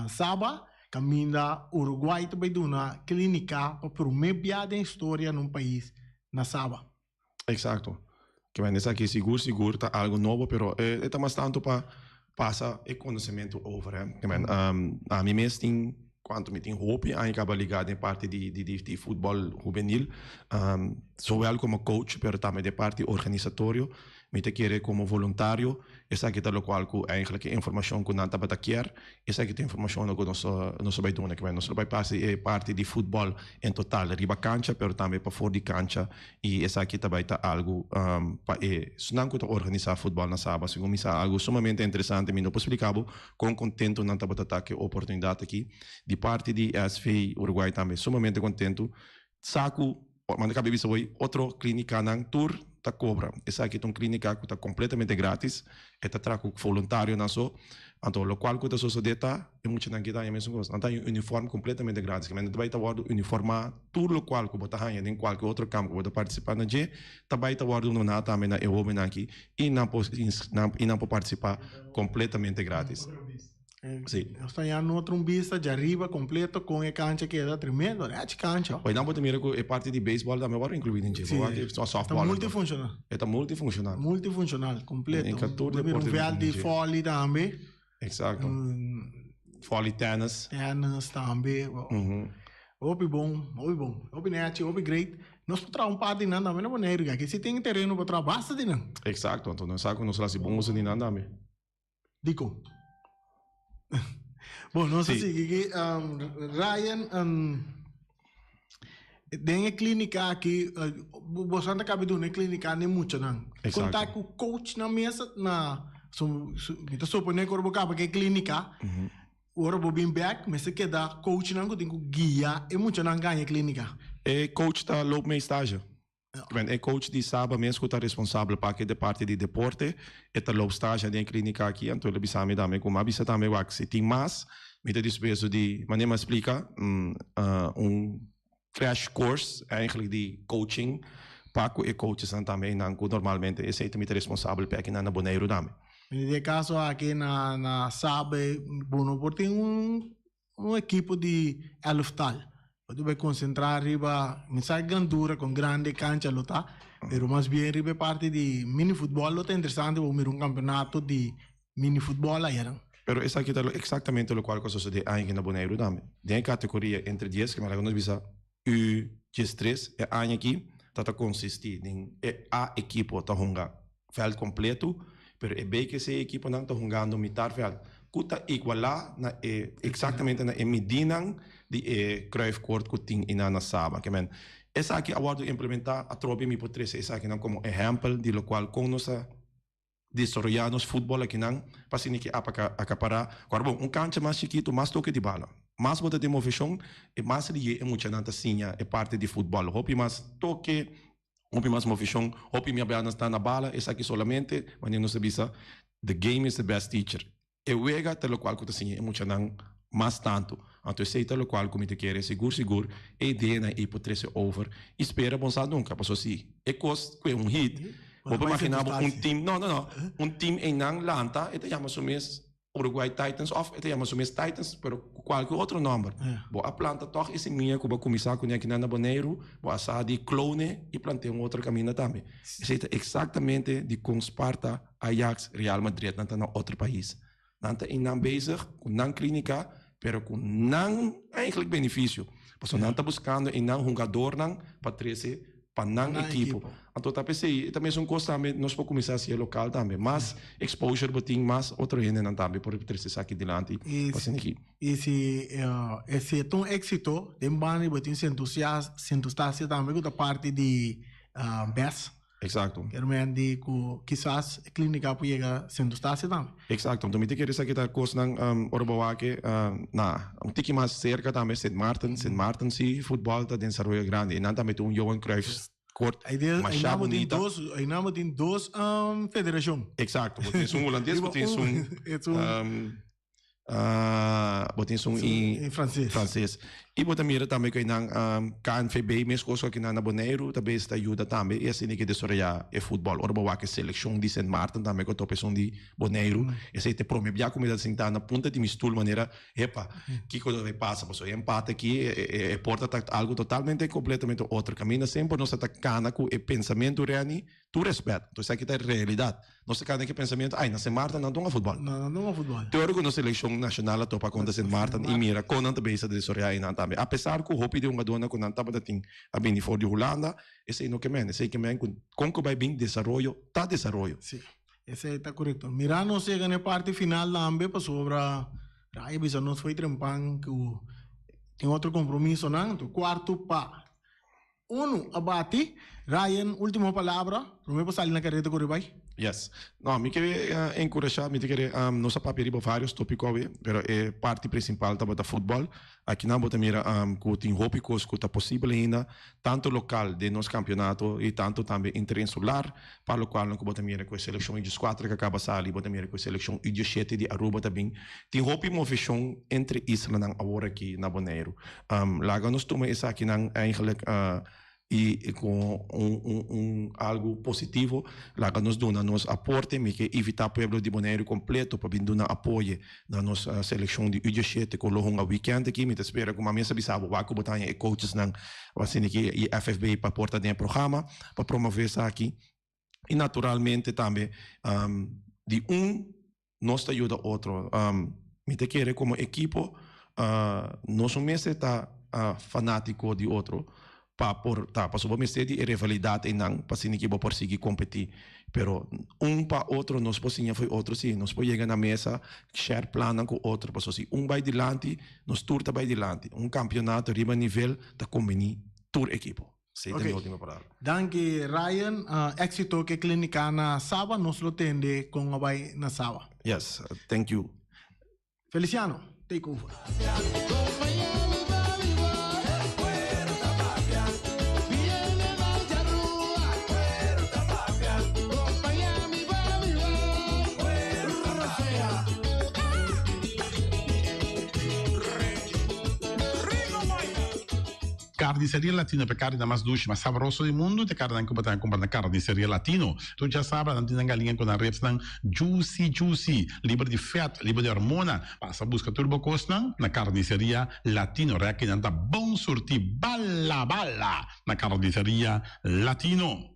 Saba, kaminda Uruguay ta bai duna klínika pa promé bia den historia na un pais na Saba. Exacto. Ke men esaki sigur sigur ta algo nobo pero e ta mas tanto pa pasa e conocemento over hè. Ke men ami mes tin cuanto mi tin hopi aña caba liga den parti di di di futbol hubenil zowel como coach pero tambe den parti organisatorio mi ta kere como voluntario esaki ta locual cu eigenlijk e informacion cu nan tabata kier Esaki ta informashonnan ku nos nos a bai duna. Kiba nos lo bai pasa e parti di futbòl en total riba kancha pero tambe pafor di kancha i esaki ta bai ta algu pa e esnan ku ta organisá futbòl na Saba. Segun mi sa algu sumamente interesante. Mi no por splika bo kon kontentu nan tabata ta ku e oportunidat aki. Di parti di SV Uruguay tambe sumamente kontentu. Sa ku manda kabe bisa hoy otro klínikanan tur ta kobra. Esaki ta un klínika ku ta kompletamente gratis. E ta traha ku voluntarionan so. Anto lokual ku ta sosodé ta e muchanan ke ta haña mesun kos. Nan ta haña un uniform kompletamente gratis. Kimente ta bai ta wòrdu uniformá tur lokual ku bo ta haña den kualke otro kamp ku bo ta partisipá na dje ta bai ta wòrdu doná tambe na e hóbennan aki i nan por i nan por partisipá kompletamente gratis. Sí. Nos ta hañando otro un bista djariba completo con e cancha keda tremendo, rechi cancha. Hoy nan bo ta mira cu e parti di baseball tambe worde inclui den dje. Sí. Bo softball. Ta multifuncional. E ta multifuncional. Multifuncional, completo. En ka tur Bo mira un deporte veld di volley tambe. Exacto. Volley, tennis. Tennis tambe. Hopi bon, hopi bon. Hopi nechi, hopi great. Nos por traha un par di nan tambe na Boneiru. Aki si tin tereno pa traha basta di nan. Exacto. Anto nos sa cu nos lo haci bon uso di nan tambe. Dikon? Bon, nos a sigui ki Ryan, Den e klínika aki, boso ta kaba duna e klínika na e muchanan. Exacto. Kon ta ku coachnan mes na, mi ta suponé ku ora bo kaba ku e klínika, ora bo bin bèk mester keda coachnan ku tin ku guia e muchanan gaña e klínika. E coach ta loop mee stage. Ben, e coach di Saba mes ku ta responsabel pa e parti di deporte, e ta loop stage den e klínika aki, anto el a bisa mi tambe ku mi a bisa tambe wak si tin mas, mi ta dispuesto di, manera mi a splika, un crash course eigenlijk di coaching pa ku e coachesnan tambe einan ku normalmente esei ta mi ta responsabel p'e akinan na Boneiru tambe. Den e kaso aki na na Saba bo no por tin un un ekipo di elftal. Bo ta bai konsentrá riba mi sa e grandura kon grandi e kancha lo ta, pero mas bien riba e parti di mini futbòl lo ta interesante bo mira un kampeonato di mini futbòl ayeran. Pero esaki ta exactamente locual cu a sucede aña aki na Boneiru tambe. Den e categoria entre dies, ke manera cu nos bisa U diestres, e aña aki ta ta consisti den e A ekipo ta hunga veld completo, pero e B ke C ekiponan ta hungando mitar veld, cu ta iguala na e exactamente na e midinan di e Cruyff Court cu tin einan na Saba. Ke men, esaki a wordo implementa atrobe mi por trece esakinan como ehempel di locual con nos ta desaroyá nos futbòl akinan pa asina ke akapará ku ora bon un kancha mas chikitu mas toke di bala mas bo ta den moveshon e mas liye e muchanan ta siña e parti di futbòl hopi mas toke hopi mas moveshon hopi mi a sta na bala esaki solamente manera nos ta bisa the game is the best teacher. E wega ta lokual ku ta siña e muchanan mas tantu. Anto esei ta lokual ku mi ta kere sigur sigur e ideanan ei por trese over i spera bon sa nunka. Pasobra si e kos ku e un hit, bo por imaginá bo un tim, no no no, un tim einan lanta e ta yama su mes Uruguay Titans òf e ta yama su mes Titans pero ku kualke otro nòmber. Bo a planta tòg e simia ku bo a kuminsá kuné akinan na Boneiru, bo a sa di klone i plant'é un otro kaminda tambe. Esei ta eksaktamente dikon Sparta Ajax, Real Madrid nan ta na otro pais. Nan ta einan bezig ku nan klinika pero ku nan eigenlijk benefisio. Pasobra nan ta buskando einan hungadornan pa trese pa nan ekipo. Anto ta p'esei e ta mesun kos tambe nos por kuminsá hasi e lokal tambe. Mas exposure bo tin mas otro hendenan tambe por trese esaki dilanti pa asina aki. I si e si e ta un éksito den banda bo tin Sint Eustatius tambe ku ta parti di bes. Exacto. Kier men di ku kisas e klinika por yega Sint Eustatius tambe. Exacto. Anto mi ta kere esaki ta kosnan ora bo wak na un tiki mas serka tambe Sint Maarten. Sint Maarten si futbòl ta desaroyo grandi. Einan tambe tin un Johan Cruijff Court masha bunita. Einan bo tin dos federashon. Exacto. Bo tin esun hulandes, bo tin esun Bo tin esun in franses. I bo ta mira tambe ku einan KNVB meskos ku akinan na Boneiru ta bes ta yuda tambe i asina ke desaroyá e futbòl. Ora bo wak e selekshon di Sint Maarten tambe ku a topa esun di Boneiru, esei ta e promé bia ku mi ta sintá na punta di mi stul manera, hepa, kiko ta bai pasa? Pasobra e empate aki e por ta algu totalmente kompletamente otro. Kaminda semper nos ta kana ku e pensamentu Renny Tur respet. Entonces esaki ta e realidad. Nos ta keda den e pensamiento, ay, na Sint Maarten nan ta hunga futbol. Nan ta hunga futbol. Te ora ku nos seleccion nacional a topa kontra Sint Maarten i mira kon nan ta bezig ta desaroya einan tambe. Apesar ku hopi di hungadónan ku nan tabata tin a bini for di Hulanda, esei no ke men. Esei ke men ku kon ku bai bin desaroyo ta desaroyo. Si, esei ta korekto. Mira nos yega na e parti final tambe pasobra Ray a bisa nos foi trempan ku tin otro kompromisonan. Anto kuarto pa Unu a bati. Ryan, ultimo palabra, prome bo sali na kareta kore bai. Yes. No, mi kere enkurashá, mi ta kere, nos a papia riba varios topiko awe, pero e parti prinsipal tabata futbòl. Akinan bo ta mira ku tin hopi kos ku ta posibel ainda, tantu lokal den nos kampionato i tantu tambe interinsular, pa lokualnan ku bo ta mira ku e selekshon U dieskuater ku a kaba sali, bo ta mira ku e selekshon U diesshete di Aruba ta bin. Tin hopi moveshon entre islanan awor aki na Boneiru. Laga nos tuma esakinan eigenlijk i ku un un algu positivo. Laga nos duna nos aporte. Mi ke invitá pueblo di Boneiru kompleto pa bin duna apoye na nos selekshon di U diesshete ku lo hunga wikènt aki. Mi ta spera ku mami a sa bisa bo wak ku bo ta haña e coachesnan asina ki i FFB pa por ta den e programa pa promove esaki. I naturalmente tambe di un Nos ta yuda otro. Mi ta kere komo ekipo nos no mester ta fanátiko di otro pa por ta, pasobra bo mester di e rivalidat einan pa asina ke bo por sigui kompetí. Pero un pa otro nos por siña for otro si, nos por yega na mesa share plannan ku otro, pasobra si un bai dilanti nos tur ta bai dilanti. Un kampionato riba nivel ta kombiní. tur ekipo. Esei ta mi ultimo palabra. Danki Ryan, exito ku e klinika na Saba, nos lo tende kon a bai na Saba. Yes, thank you. Feliciano, take over. Carniceria Latino pa e carninan mas dushi, mas sabroso di mundu, ta e carninan cu bo ta cumpra na Carniceria Latino. Tur djasabra nan tin nan galiña cu nan ribsnan juicy juicy, liber di vet, liber di hormona. Pasa busca tur bo cosnan na Carniceria Latino. Rekinan ta bon surti bala bala na Carniceria Latino.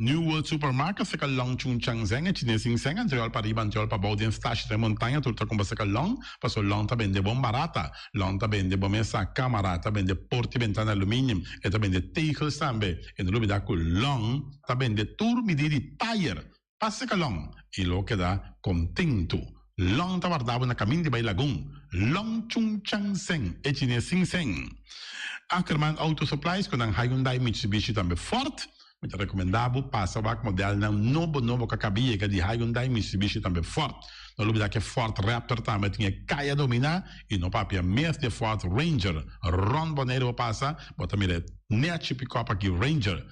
New World Supermarket seka long Chung Chang Zeng e chines sin seng antriol pa riba antriol pa bou den stashi den montaña tur ta kumpra seka long paso long ta bende bon barata long ta bende bo mesa kamara ta bende porti bentana aluminium e ta bende tegels tambe e no lubida ku long ta bende tur midi di tayer pa seka long i lo keda kontentu long ta warda bo na kamin di bai lagun long Chung Chang Zeng e chines sin seng Ackerman Auto Supplies ku nan Hyundai Mitsubishi tambe Ford Mi ta rekomendá bo pasa wak modelnan nobo nobo ku a kaba yega di Hyundai, Mitsubishi tambe Ford. No lubidá ku e Ford Raptor tambe tin e kaya dominá i no papia mes di e Ford Ranger. Rònt Boneiru bo pasa, bo ta mira e nèchi pikòp aki Ranger.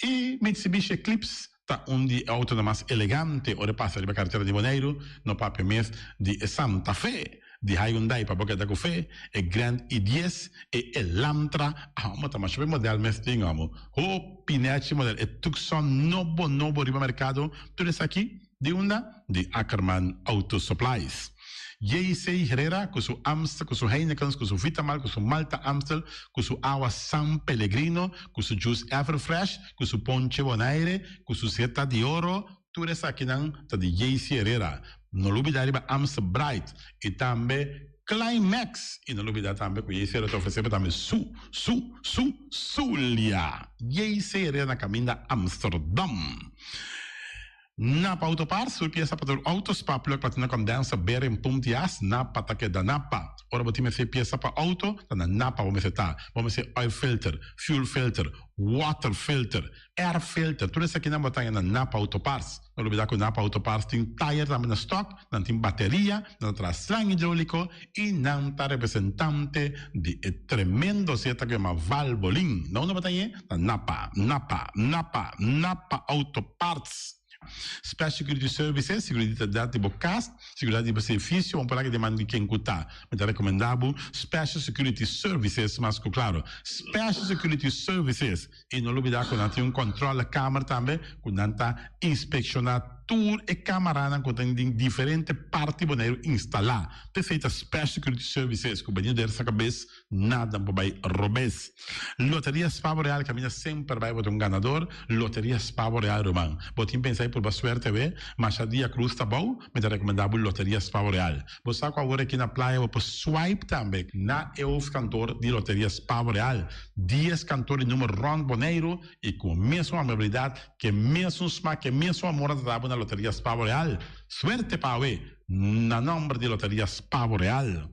I Mitsubishi Eclipse ta un di e outonan mas elegante ora e pasa riba karetera di Boneiru, no papia mes di e Santa Fe. Di Hyundai pa bo keda ku fe, e Grand i dies, e Elantra, amo ta masha be model mes tin amo. Hopi nechi model, e Tucson nobo nobo riba merkado, tur esaki di unda? Di Ackerman Auto Supplies. JC Herrera ku su Amstel, ku su Heinekens, ku su Vitamal, ku su Malta Amstel, ku su awa San Pellegrino, ku su juice Everfresh, ku su ponche Bonaire, ku su Zeta di Oro, Tur esakinan ta di JC Herrera. No lubida riba Amstel Bright y tambe Climax. Y no lubida tambe cu JC Herrera ta ofrece bo tambe su, su, su, Zulia. JC Herrera na caminda Amsterdam. Napa Auto Parts, tur pieza pa tur auto, spark plug, platina condenser, bearing, pump di as, Napa ta keda Napa. Ora bo tin mester pieza pa auto, ta na Napa bo mester ta. Bo mester oil filter, fuel filter, water filter, Air filter, tur esakinan bo ta haña na Napa Auto Parts. No lubida ku Napa Auto Parts tin tayer tambe na stock, nan tin bateria, nan ta traha slang hidroliko i nan ta representante di e tremendo zeta ku yama Valvoline. Na unda bo ta hañ'é? Na Napa, Napa, Napa, Napa Auto Parts. Special Security Services, Seguridat di bo kas, seguridat di bo servisio, un palabra di man di ken ku ta. Mi ta rekomendá bo Special Security Services mas ku klaro. Special Security Services. I no lubidá ku nan tin un kòntròlekamer tambe ku nan ta inspekshoná tur e kamaranan ku tin den diferente parti Boneiru instalá. P'esei ta Special Security Services ku bini der sa kabes nada por bai robes. Loteria Spavo Real kaminda semper bai bo ta un ganador. Loteria Spavo Real ruman. Bo tin pensa di purba suerte awe? Masha dia krus ta bou, mi ta rekomendá bo Loteria Spavo Real. Bo sa ku awor aki na playa bo por swipe tambe na e hoofdkantoor di Loteria Spavo Real. Dies kantoor di numer rònt Boneiru i ku e mesun amabilidat, ku e mesun smak, ku e mesun amor nan ta dabo na Loteria Spavo Real. Suerte pa awe na nòmber di Loteria Spavo Real.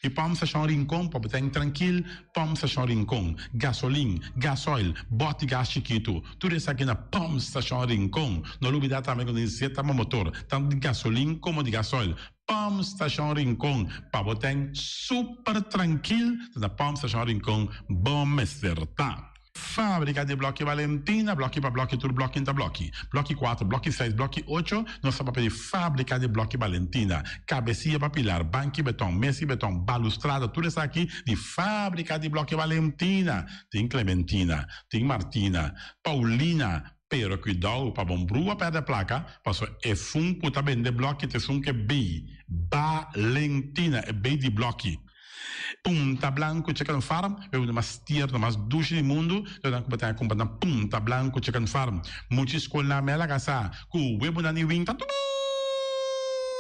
I Pòmp Stashon Rincon pa bo ta en trankil, Pòmp Stashon Rincon, gasolin, gasoil, bòt di gas chikitu, tur esaki na Pòmp Stashon Rincon. No lubidá tambe ku tin zeta pa motor, tantu di gasolin komo di gasoil. Pòmp Stashon Rincon, pa bo ta en super trankil, ta na Pòmp Stashon Rincon bo mester ta. Fábrika di Blòki Valentina, blòki pa blòki tur blòki ta blòki. Blòki kuater, blòki seis, blòki ocho, nos ta papia di Fábrika di Blòki Valentina. Kabesia pa pilar, banki beton, mesi beton, balustrada, tur esaki di Fábrika di Blòki Valentina. Tin Clementina, tin Martina, Paulina, pero kuidou pa bon brua pèrdè plaka, pasobra e fun ku ta bende blòki ta esun ku e bei Valentina, e bei di blòki. Punta Blanco Chicken Farm, e un di mas tierno, mas dushi di mundu, lo nan ku bo ta kumpra na Punta Blanco Chicken Farm. Mucha skolnan me a laga sa ku webunan di win ta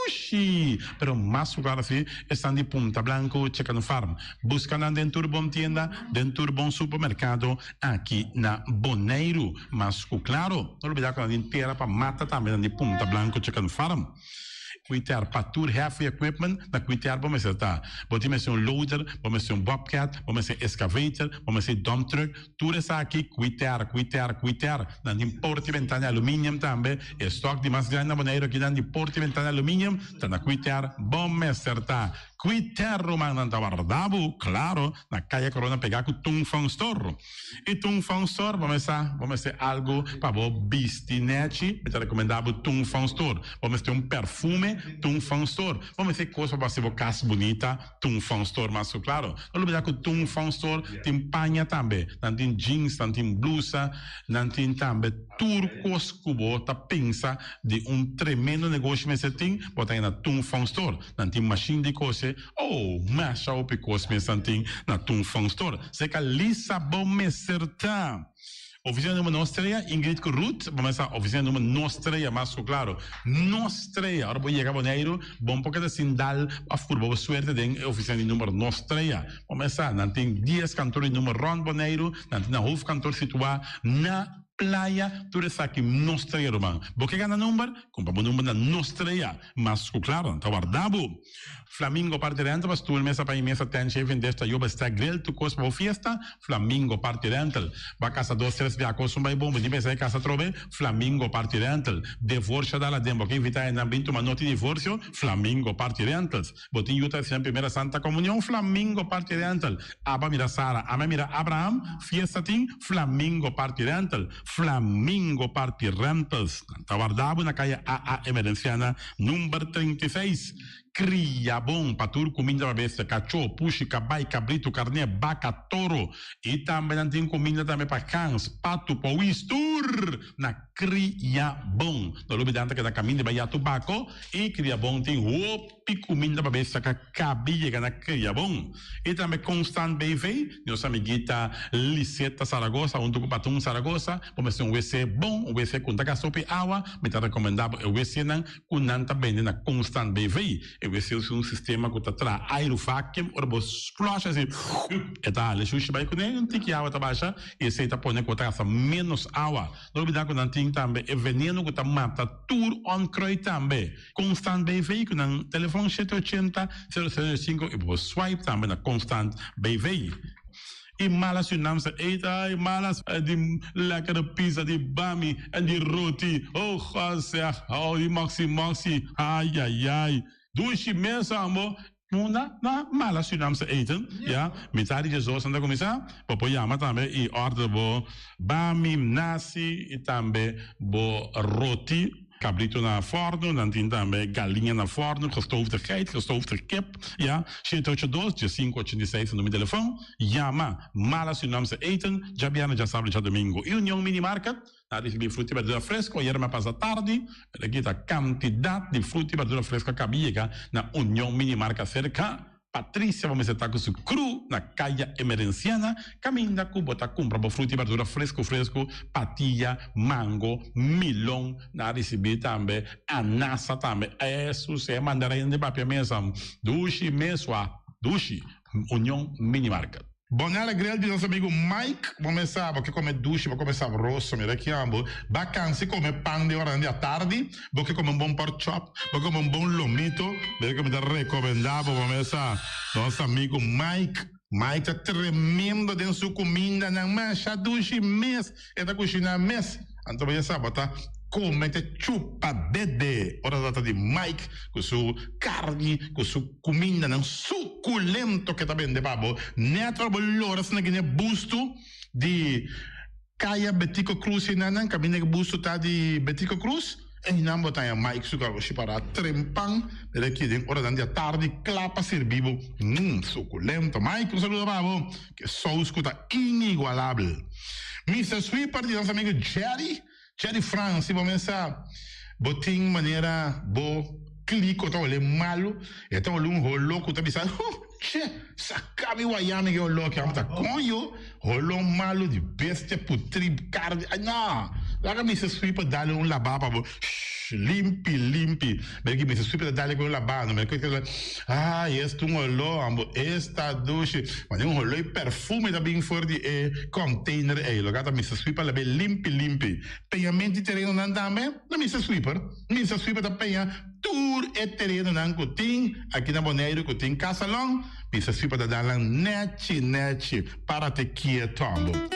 dushi, pero mas ku klaro si esnan di Punta Blanco Chicken Farm. Buska nan den tur bon tienda, den tur bon supermerkado aki na Boneiru. Mas ku klaro, no lubida ku nan tin tera pa mata tambe nan di Punta Blanco Chicken Farm. Quiter pa tur heavy equipment na Quiter bo mester ta. Bo tin mester un loader, bo mester un bobcat, bo mester excavator, bo mester dump truck, tur esaki Quiter, Quiter, Quiter. Nan tin porta y ventana aluminium tambe. E stock di mas grandi na Boneiru akinan di porta y ventana aluminium ta na Quiter bo mester ta. Quiter rumannan ta warda bo, claro, na Kaya Corona pega cu Tung Fong Store. Y Tung Fong Store bo mester bo mester algo pa bo bisti nechi, mi ta recomenda bo Tung Fong Store. Bo mester un perfume, Tung Fong Store. Bo mester cos pa bo haci bo cas bunita, Tung Fong Store mas cu claro. No lubida cu Tung Fong Store tin paña tambe, nan tin jeans, nan tin blusa, nan tin tambe tur cos cu bo ta pensa di un tremendo negoshi mester tin, bo ta na Tung Fong Store. Nan tin machine di cose, oh, masha hopi cos mes nan tin na Tung Fong Store. Seca Lisa bo mester ta. Oficina numero nos trea, Ingrid cu Ruth, bo mester sa oficina numero nos trea, mas cu claro. Nos trea, ora bo yega Boneiru, bo no por keda sin dal of purba bo suerte den e oficina di numero nos trea. Bo mester sa, nan tin dies kantoor di numero rond Boneiru, nan tin nan hoofdkantoor situa na Playa, tur esaki nos trea ruman. Bo ke gana number? Kumpra bo number na nos trea. Mas ku klaro, nan ta warda bo. Flamingo Party Rental pa stoel, mesa pa i mesa, tent, shaving dish, tayoba, stack, grill, tur kos pa bo fiesta. Flamingo Party Rental. Bo a kasa dos, tres bia kos un bai bon, bo tin pensa e kasa atrobe? Flamingo Party Rental. Devorsio dal aden, bo ke invita hendenan bin tuma noti divorsio? Flamingo Party Rentals. Bo tin yu ta hasi nan primera Santa Comunion? Flamingo Party Rental. Aba mira Sara, ame mira Abraham, fiesta tin? Flamingo Party Rental. Flamingo Party Rentals. Nan ta warda bo na kaya AA Emerenciana number 36. Kria bon pa tur kuminda pa bestia, kachó, pushi, kabai, kabritu, karné, baka, toro. I tambe nan tin kuminda tambe pa gans, patu, powis, tur na Kria bon. No lubida nan ta keda kaminda bai ya tobako i Kria bon tin hopi kuminda pa bestia ka kabi yega na Kria bon. I tambe Constant BV, nos amiguita Liseta Zaragoza huntu ku Patun Zaragoza, bo mester un wc bon, un wc ku no ta gasta hopi awa, mi ta rekomenda bo e wcnan ku nan ta bende na Constant BV. E wc usa un sistema ku ta traha airu vacuum, ora bo flush asi e ta hala e shushi bai kuné, un tiki awa ta basha i esei ta pone ku bo ta gasta ménos awa. No olbida ku nan tin tambe e veneno ku ta mata tur onkruid tambe. Constant BV ku nan telefon shete ochenta, sero sero sinku i bo por swipe tambe na Constant BV. I mala Surinaamse eten, ai malas di lekkere pizza di bami en di roti, oh God zeg, oh di moxi moxi, ai ai ai. Dushi mes ambo. Munda na mala Surinaamse eten, ya, mitad di diesdos nan ta kuminsá, bo por yama tambe i order bo bami, nasi i tambe bo roti, kabrito na fòrnu, nan tin tambe galiña na fòrnu, gestoofde geit, gestoofde kip, ya, shete ocho dos, diesinku ochenta i seis ta numero di telefòn, yama mala Surinaamse eten, djabièrnè, djasabra i djadumingu. I Union Mini Market. Na ricibi fruta y berdura fresco ayer mi a pasa tardi, pero aki ta cantidad di fruta y berdura fresco a caba yega na Union Mini Marca cerca Patricia bo mester ta cu su crew na Caya Emerenciana caminda cu bo ta cumpra bo fruta y berdura fresco fresco, patilla, mango, milon, na ricibi tambe anasa tambe, esu se mandarin di papia mesa dushi mesua dushi Union Mini Market. Bonella Grill di nos amigo Mike. Bo mes sa, bo ke kome dushi, bo kome sabroso. Mira ki ambo. Ba kansi kome pan den oranan di atardi. Bo ke kome un bon pork chop. Bo ke kome un bon lomito. Mira ke mi ta rekomendá bo, bo mes sa. Nos amigo Mike. Mike ta tremendo den su kumindanan. Masha dushi mes. E ta kushiná mes. Anto bo ya sa bo ta kome te chupa dede ora ta trata di Mike ku su karni ku su kumindanan sukulento ke ta bende pa bo. Nèt ora bo lora asina gine bustu di Kaya Betico Cruz enanan kaminda ke bustu ta di Betico Cruz einan bo ta haña Mike su garoshi pará trempan mira aki den oranan di atardi kla pa sirbi bo. Mmm sukulento Mike un saludo pa bo. Ke sous ku ta inigualabel. Mister Sweeper di nos amigo Jerry, Jerry Frans, si bo mesa bo tin manera bo kliko ta hole malu, e ta hole un holo ku ta bisa, huh, che, saka mi wayami ke holo aki, amo ta koño, holo malu di bestia putri, karni, ay no! Laga Mister Sweeper dale un labá pa bo. Shh, limpi, limpi. Mira ki Mister Sweeper ta dale ku un labá no. Mira ki Ay, esta un oló, ambo. Esta dushi. Mane un oló i perfume ta bin for di e container ei. Loke ta Mister Sweeper lab'é limpi, limpi. Peñamento di terenonan tambe na Mister Sweeper. Mister Sweeper ta peña tur e terenonan ku tin aki na Boneiru ku tin kasalon. Mister Sweeper ta dal nan nechi, nechi. Párate kieto, ambo.